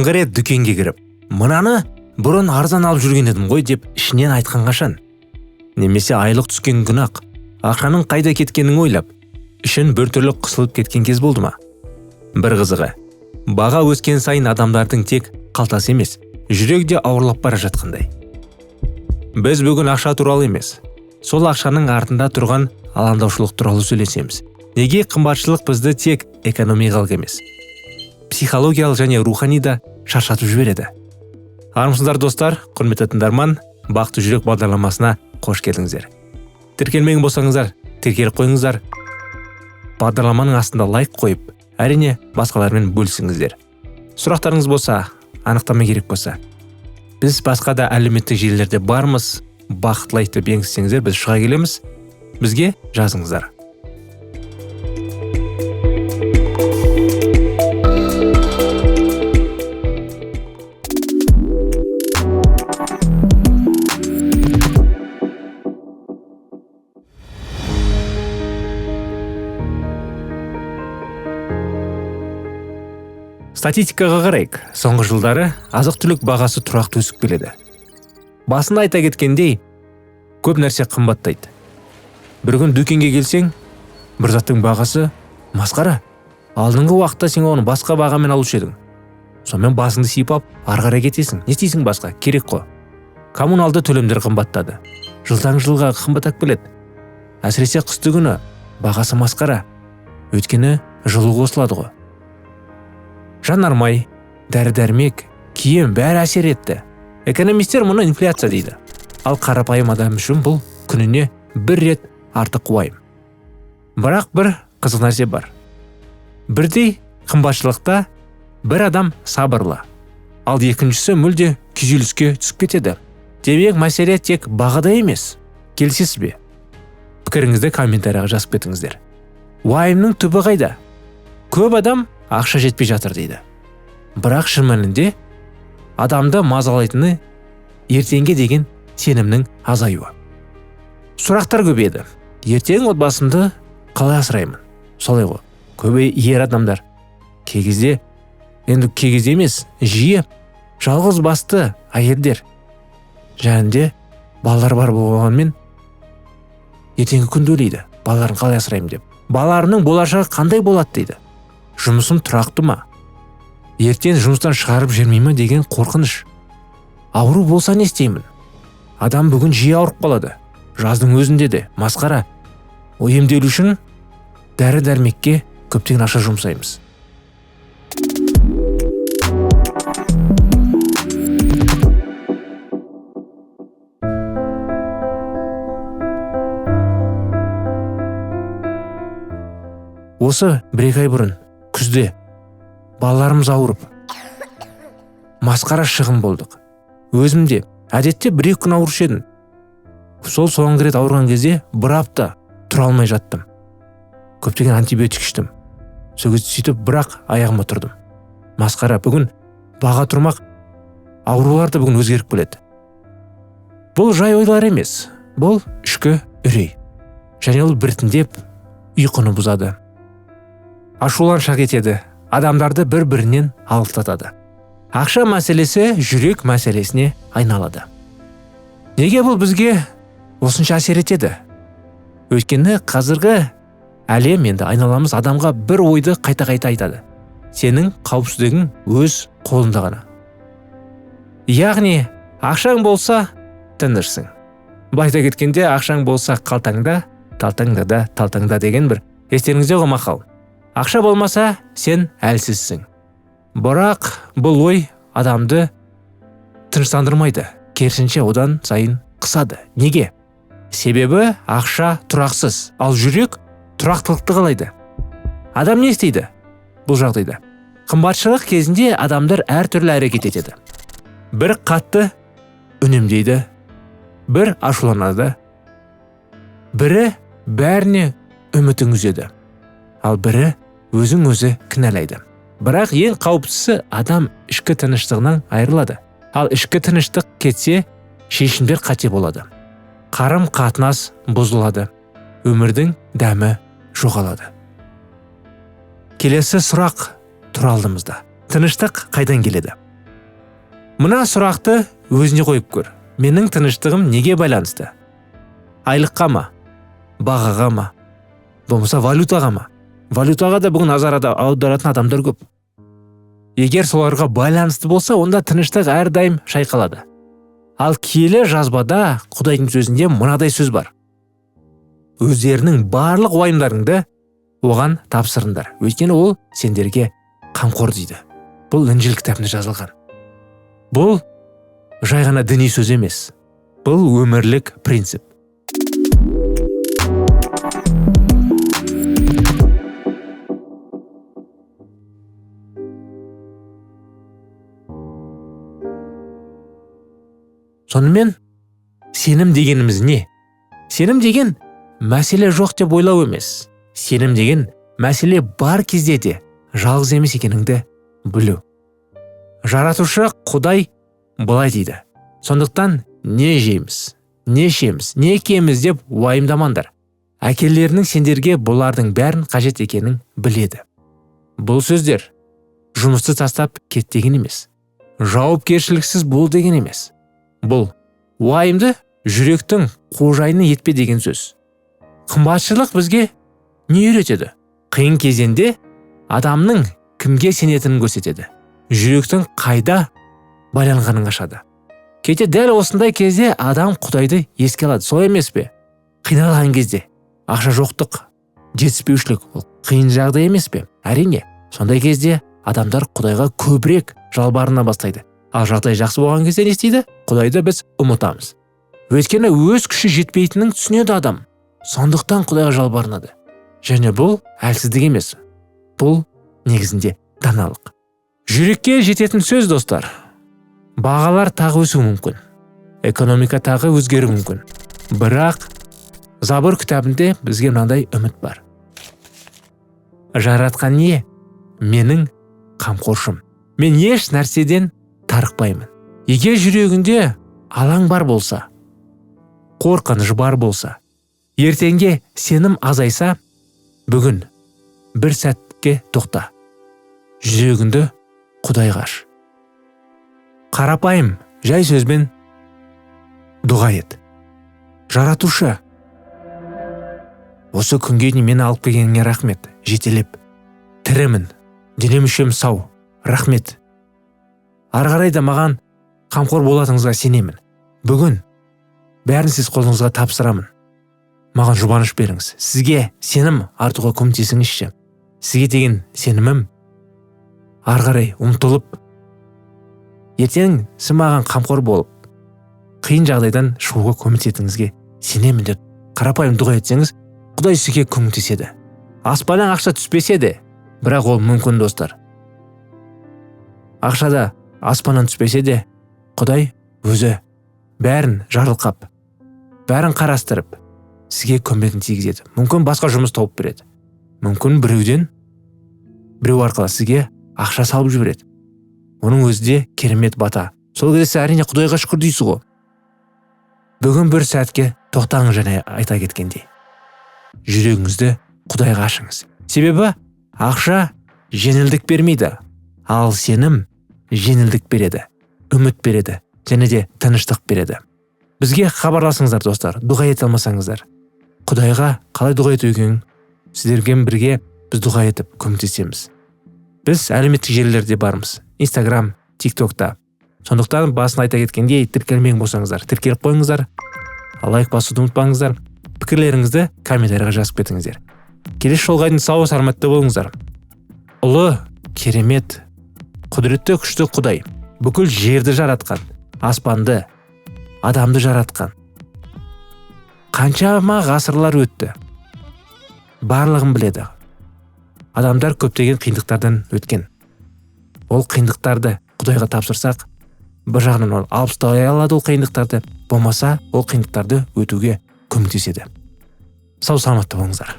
Соңғы рет дүкенге кіріп, мынаны бұрын арзан алып жүрген едім ғой деп ішінен айтқан қашан? Немесе айлық түскен күні-ақ ақшаның қайда кеткенін ойлап, ішін біртүрлі қысылып кеткен кез болды ма? Бір қызығы, баға өскен сайын адамдардың тек қалтасы емес, жүрегі де ауырлап бара жатқандай. Біз бүгін ақша туралы емес, сол ақшаның артында тұрған алаңдаушылық туралы сөйлесеміз. Неге қымбатшылық бізді тек экономикалық емес, психологиялық және рухани да шаршатып жібереді? Армысыздар, достар, құрметті тыңдарман, Бақытты жүрек бағдарламасына қош келдіңіздер. Тіркелмеген болсаңыздар, тіркеліп қойыңыздар. Бағдарламаның астында лайк қойып, әрине басқалармен бөлісіңіздер. Сұрақтарыңыз болса, анықтама керек болса, біз басқа да әлеуметтік желілерде бармыз. Бақыт Лайф деп енгізсеңіздер, біз шыға келеміз. Бізге жазыңыздар. Статистикаға қарайық. Соңғы жылдары азық-түлік бағасы тұрақты өсіп келеді. Басында айта кеткендей, көп нәрсе қымбаттайды. Бір күн дүкенге келсең, бір заттың бағасы масқара. Алдыңғы уақытта сен оны басқа бағамен алушы едің. Сонымен басыңды сипап, ары қарай кетесің. Не істейсің басқа? Керек қой. Коммуналды төлемдер қымбаттады. Жылдан жылға қымбаттап келеді. Әсіресе қысты күні бағасы масқара. Өйткені жылу қосылады ғой. Жанармай, дәрі-дәрмек, киім бәрі әсер етті. Экономистер мұны инфляция дейді. Ал қарапайым адам үшін бұл күніне бір рет артық уайым. Бірақ бір қызық нәрсе бар. Бірдей қымбатшылықта бір адам сабырлы, ал екіншісі мүлде күйзеліске түсіп кетеді. Демек, мәселе тек бағада емес. Келісесіз бе? Пікіріңізді комментарияға жазып кетіңіздер. Уайымның түбі қайда? Көп адам ақша жетпей жатыр дейді. Бірақ шын мәнінде адамды мазалайтыны ертеңге деген сенімнің азаюы. Сұрақтар көбейді. Ертең отбасымды қалай асыраймын? Солай ғой. Көбі ер адамдар. Кей кезде, енді кей кезде емес, жиі жалғыз басты әйелдер. Және де балалар бар болғанмен ертеңгі күнді ойлайды. Балаларын қалай асыраймын деп. Балаларының болашағы қандай болады дейді. Жұмысым тұрақты ма? Ертең жұмыстан шығарып жібермей ме деген қорқыныш. Ауру болса не істеймін? Адам бүгін жиі ауырып қалады. Жаздың өзінде де масқара. О, емделу үшін дәрі-дәрмекке көптеген ақша жұмсаймыз. Осы бір-екі ай бұрын күзде балаларымыз ауырып, масқара шығын болдық. Өзім де әдетте бір-екі күн ауырушы едім. Сол соңғы рет ауырған кезде бір апта тұра алмай жаттым. Көптеген антибиотик іштім. Сол кезде сөйтіп бірақ аяғыма тұрдым. Масқара, бүгін баға тұрмақ, аурулар да бүгін өзгеріп келеді. Бұл жай ойлар емес, бұл ішкі үрей. Және ол біртіндеп ұйқыны бұзады. Ашуланшақ етеді, адамдарды бір-бірінен алыстатады. Ақша мәселесі жүрек мәселесіне айналады. Неге бұл бізге осынша әсер етеді? Өйткені қазіргі әлем енді айналамыз адамға бір ойды қайта-қайта айтады. Сенің қауіпсіздігің өз қолында ғана. Яғни, ақшаң болса, тынышсың. Былай айта кеткенде, ақшаң болса қалтаңда, талтаңда да, талтаңда деген бір естеріңізде ғой мақал. Ақша болмаса, сен әлсізсің. Бірақ бұл ой адамды тыныштандырмайды. Керісінше одан сайын қысады. Неге? Себебі ақша тұрақсыз, ал жүрек тұрақтылықты қалайды. Адам не істейді бұл жағдайда? Қымбатшылық кезінде адамдар әртүрлі әрекет етеді. Бір қатты үнемдейді, бір ашуланады, бірі бәріне үмітін үзеді, ал бірі өзін өзі кінәлайды. Бірақ ең қауіптісі адам ішкі тыныштығынан айырылады. Ал ішкі тыныштық кетсе, шешімдер қате болады. Қарым-қатынас бұзылады. Өмірдің дәмі жоғалады. Келесі сұрақ тұр алдымызда. Тыныштық қайдан келеді? Мына сұрақты өзіне қойып көр. Менің тыныштығым неге байланысты? Айлыққа ма? Бағаға ма? Болмаса валютаға ма? Валютаға да бүгін назар аударатын адамдар көп. Егер соларға байланысты болса, онда тыныштық әрдайым шайқалады. Ал киелі жазбада, Құдайдың сөзінде мынадай сөз бар. Өздерінің барлық уайымдарыңды оған тапсырыңдар, өйткені ол сендерге қамқор дейді. Бұл Інжіл кітабында жазылған. Бұл жай ғана діни сөз емес. Бұл өмірлік принцип. Сонымен, сенім дегеніміз не? Сенім деген мәселе жоқ деп ойлау емес. Сенім деген мәселе бар кезде де жалғыз емес екеніңді білу. Жаратушы Құдай былай дейді. Сондықтан не жейміз, не ішеміз, не киеміз деп уайымдамаңдар. Әкелерінің сендерге бұлардың бәрін қажет екенін біледі. Бұл сөздер жұмысты тастап кет деген емес. Жауапкершіліксіз бол деген емес. Бұл уайымды жүректің қожайыны етпе деген сөз. Қымбатшылық бізге не үйретеді? Қиын кезеңде адамның кімге сенетінін көрсетеді. Жүректің қайда байланғанын ашады. Кейде дәл осындай кезде адам Құдайды еске алады. Солай емес пе? Қиналған кезде ақша жоқтық, жетіспеушілік ол қиын жағдай емес пе? Әрине, сондай кезде адамдар Құдайға көбірек жалбарына бастайды. Ал жағдай жақсы болған кезде не істейді? Құдайды біз ұмытамыз. Өйткені өз күші жетпейтінін түсінеді адам. Сондықтан Құдайға жалбарынады. Және бұл әлсіздік емес. Бұл негізінде даналық. Жүрекке жететін сөз, достар. Бағалар тағы өсуі мүмкін. Экономика тағы өзгеруі мүмкін. Бірақ Забур кітабында бізге мынандай үміт бар. Жаратқан ие менің қамқоршым. Мен еш нәрседен тарықпаймын. Егер жүрегінде алаң бар болса, қорқыныш бар болса, ертеңге сенім азайса, бүгін бір сәтке тоқта. Жүрегіңді Құдайға аш. Қарапайым жай сөзбен дұға ет. Жаратушы, осы күнге дейін мені алып келгеніңе рахмет, жетелеп. Тірімін, дене мүшем сау, рахмет. Ары қарай да маған қамқор болатыныңызға сенемін. Бүгін бәрін сіз қолыңызға тапсырамын. Маған жұбаныш беріңіз. Сізге сенім артуға көмектесіңізші. Сізге деген сенімім ары қарай ұмтылып, ертең сіз маған қамқор болып, қиын жағдайдан шығуға көмектесетініңізге сенемін деп қарапайым дұға етсеңіз, Құдай сізге көмектеседі. Аспаннан ақша түспесе де, бірақ ол мүмкін, достар. Ақша да аспаннан түспесе де, Құдай өзі бәрін жарылқап, бәрін қарастырып, сізге көмегін тигізеді. Мүмкін басқа жұмыс тауып береді. Мүмкін біреу арқылы сізге ақша салып жібереді. Оның өзі де керемет бата. Сол кезде сіз әрине Құдайға шүкір дейсіз ғой. Бүгін бір сәтке тоқтаңыз және айта кеткендей, жүрегіңізді Құдайға ашыңыз. Себебі ақша жеңілдік бермейді, ал сенім жеңілдік береді, үміт береді және де тыныштық береді. Бізге хабарласыңыздар, достар, дұға ете алмасаңыздар. Құдайға қалай дұға ету екенін сіздермен бірге біз дұға етіп көмектесеміз. Біз әлеуметтік желілерде бармыз. Инстаграм, Тиктокта. Сондықтан басын айта кеткендей, тіркелмеген болсаңыздар, тіркеліп қойыңыздар. Лайк басуды ұмытпаңыздар. Пікірлеріңізді комментарийға жазып кетіңіздер. Келесі жолға дейін сау саламатты болыңыздар. Ұлы, керемет, құдіретті күшті Құдай бүкіл жерді жаратқан, аспанды, адамды жаратқан. Қаншама ғасырлар өтті. Барлығын біледі. Адамдар көптеген қиындықтардан өткен. Ол қиындықтарды Құдайға тапсырсақ, бір жағынан ол алып тастай алады ол қиындықтарды, болмаса ол қиындықтарды өтуге көмектеседі. Сау саламатты болыңыздар.